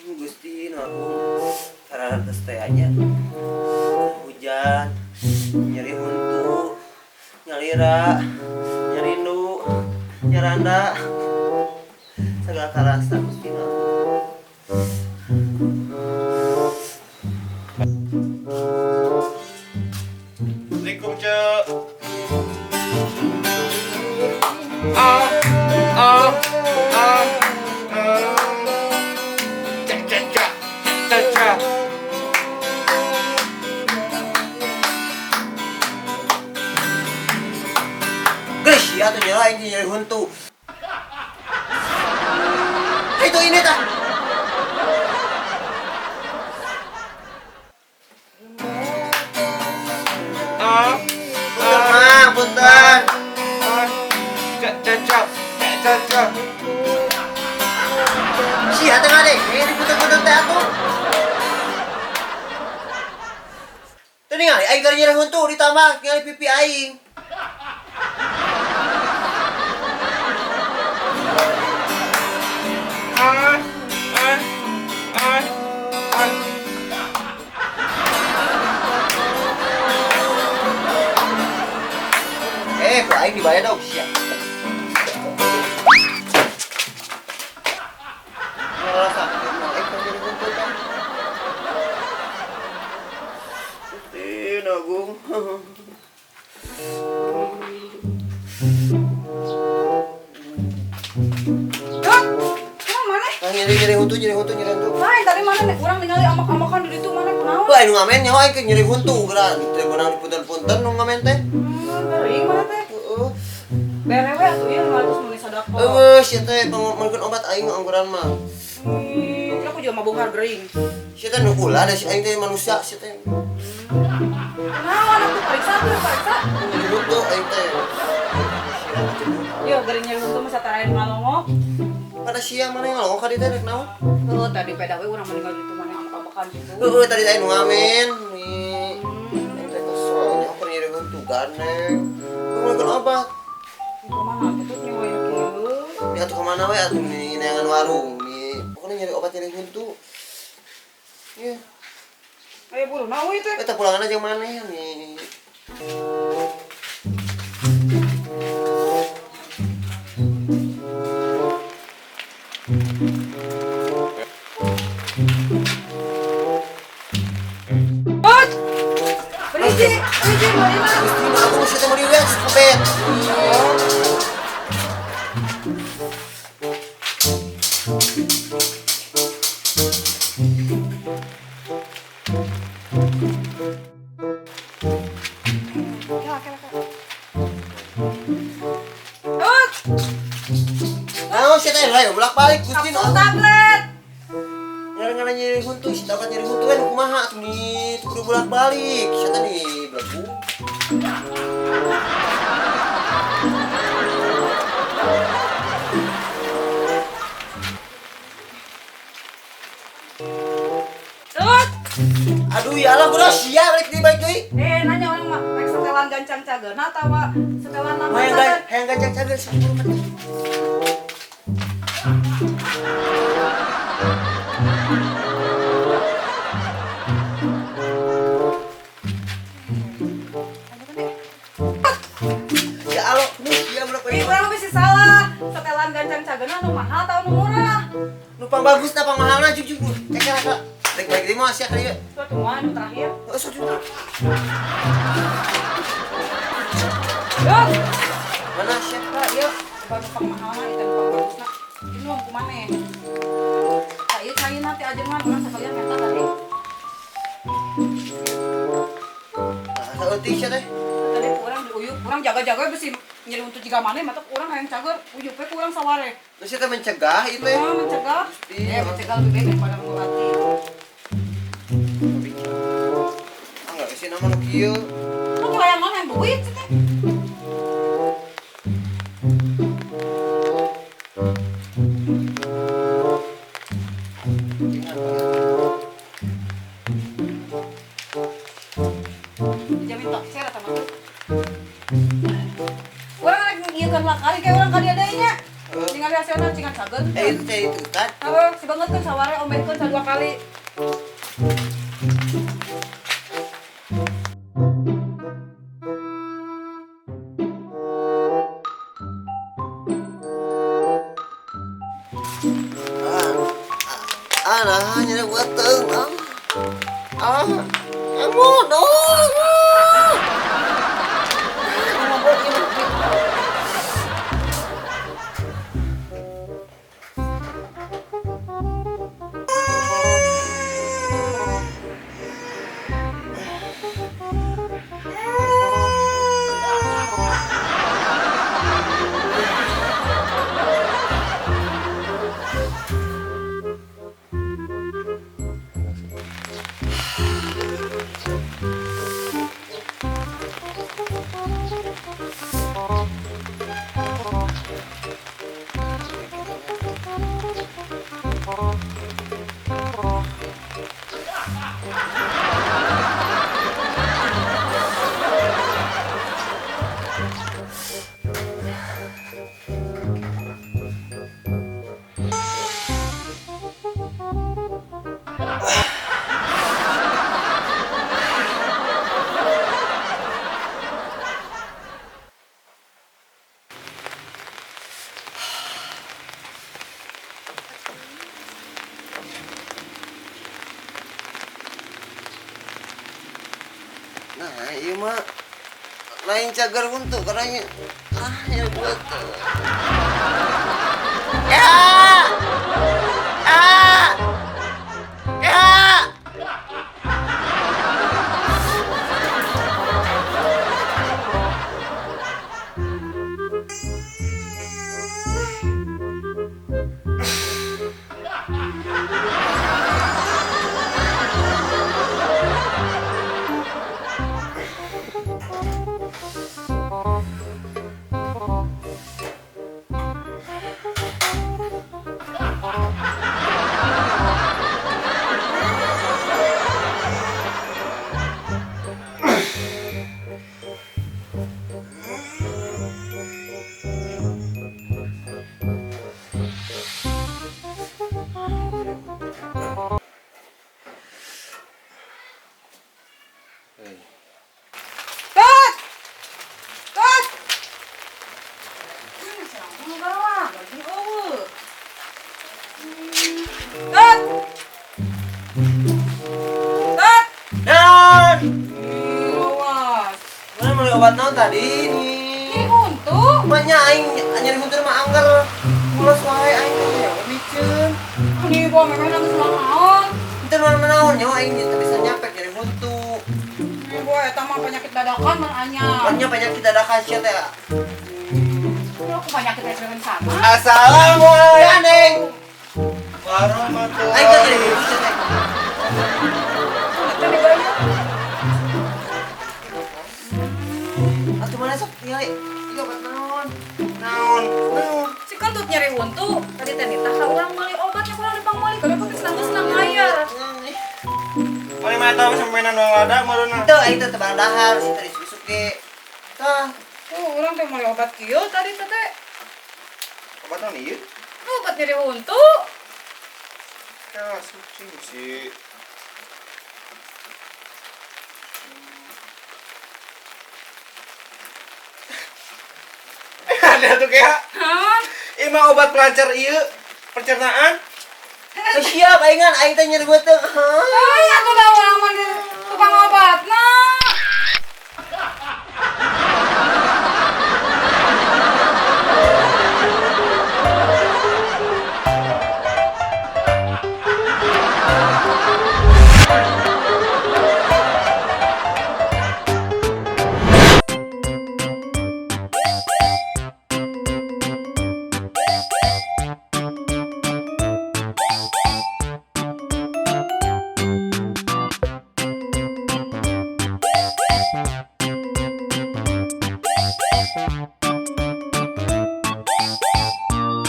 Gusti nu agung karartes teh nya. Hujan, nyeri huntu, nyalira, nyarindu, nyaranda. Segala karasa Gusti nu agung. Assalamualaikum, Cek. Ah, ah, ah, ah. Cek, cek, cek, cek, cek. Geus sia tuh nyala aing nyeri huntu. Itu ini tah. Ah, Punten Mang, punten. ah. Cek, cek, cek, cek, cek, cek. Sia teh ngade, di punten-punten teh atuh. Teu ningali aing keur nyeri huntu ditambah ningali pipi aing. Ah, ah, ah, ah. Eh, ku aing dibayar dong sia. Ngerasakeun aing keur nyeri huntu teh. Gusti Agung. Dok, kumaha maneh? Nah, nyeri nyeri huntu, nyeri huntu, nyeri huntu. Lain tadi mana nih urang ningali amak-amakan di ditu mana kunaon? Wah, nu ngamen nyawa aing keur nyeri huntu geura. Teu beunang dipunten-punten nu ngamen teh. Gering mana teh? Heeh. Bere we atuh ieu 500 meuli sadako. Eueuh, sia teh pangmeulkeun obat aing angguran mah. Aku juga mabung gering. Sia teh nu ulah da si aing teh manusia sia teh. Kunaon atuh pariksa tuh pariksa. Nyeri huntu aing teh. Yo gering nyeri huntu mah satarain ngalongok. Pada siang mana ngalongok ka dieu teh rek naon? Heuh, tadi peda we urang meninggal di ditu mana amak-amakan gitu. Heeh, tadi teh nu ngamen. Nih. Aing teh kesel nya keur nyeri huntu gandeng. Pangmeulkeun obat. Kumaha kitu nyawa ya kieu. Ni atuh ka mana we atuh nih neangan warung nih. Pokoknya nyari obat nyeri huntu. Iya. Ayo buru naon we teh? Eta pulangan aja maneh nih. Ut! Berhiji, berhiji, marina. Gusti nu agung sia teh meuli we sakabet. Kela, kela, kela. Ut! Naon sia teh ayo bolak-balik Gusti nu Kapsul agung. tablet. Ngaran-ngaran nyeri huntu, si obat nyeri huntu kan kumaha atuh nih, tuh kudu bolak-balik. Sia teh nih belegu. Ut! Aduh ya Allah, kudu sia balik deui balik deui. Eh, nanya orang mah, rek setelan gancang cageuna atawa setelan lama Hayang cager? hayang gancang cager sepuluh kan. Ya Allah, nih sia bolak-balik. Ih, urang bisa salah. Setelan gancang cageuna anu mahal atau anu murah? Nu pang bagus na pang mahalna juk juk. Cek kak. Balik balik deui mah sia kali ieu. Suatu mah anu terakhir. Oh, sok juk. Yuk. Mana sia? Lah, ieu baru pang mahalna ieu pang bagusna. Ini mah kumaneh? Tah ieu caina teh ajengan urang sakalian menta tadi. Nah, saeutik sia teh. Tadi ku urang diuyup, urang jaga-jaga bisi nyeri huntu jiga maneh matak urang hayang cager, uyup we ku urang saware. Terus sia teh mencegah ieu teh. Oh, mencegah. Gusti. Eh, mencegah lebih baik daripada mengobati. Ah, enggak sih nama nu kieu. Lu hayang naon hayang duit sih teh. Dijamin tokcer eta mah tuh. Urang rek ngiekeun lah kali kayak urang ka dieu deui nya. Ningali hasilna. Mana cingan cager. Eh itu teh itu kan. Heeh, si bangetkeun saware omenkeun sadua kali. Ah, nah, nyeri beuteung. Ah. Ah, bodoh. Nah, iya mah lain cagar huntu karena ah ya buat. Ya. Ah. Ya. Tut! Tut! Tut! Tut! Dan. Awas. Mana beli obat naon tadi ini? Ini huntu. Banyak aing nyeri huntu mah angger. Mulas wae aing teh ya miceun. Ini bawa memang geus naon. Teu naon nyawa aing teu bisa nyapek nyeri huntu. Ini bawa eta mah penyakit dadakan mah anyar. Banyak penyakit dadakan sia teh. Aku penyakit dengan sama. Assalamualaikum. Neng. Warahmatullahi. Aing teh nyeri huntu sia teh. Eta dibayar. Atuh mana sok tingali ieu obat naon? Naon? Naon? Si kentut nyeri huntu. Tadi teh nitah ka urang meuli obatnya kurang dipangmeuli. Kalau aku geus senang layar. Paling mah tahu sampenan lada meureunna. Teu aing teh teu dahar si teh isuk ge. Tah, Tuh, urang teh meuli obat kieu tadi teh teh. Obat naon ieu? Obat nyeri huntu. Ya, suci sih. Ada tuh kayak. Hah? Ima obat pelancar ieu pencernaan. siap aing kan aing teh nyeri beuteung. Hah? Ay, aku dah urang mah tukang obatna.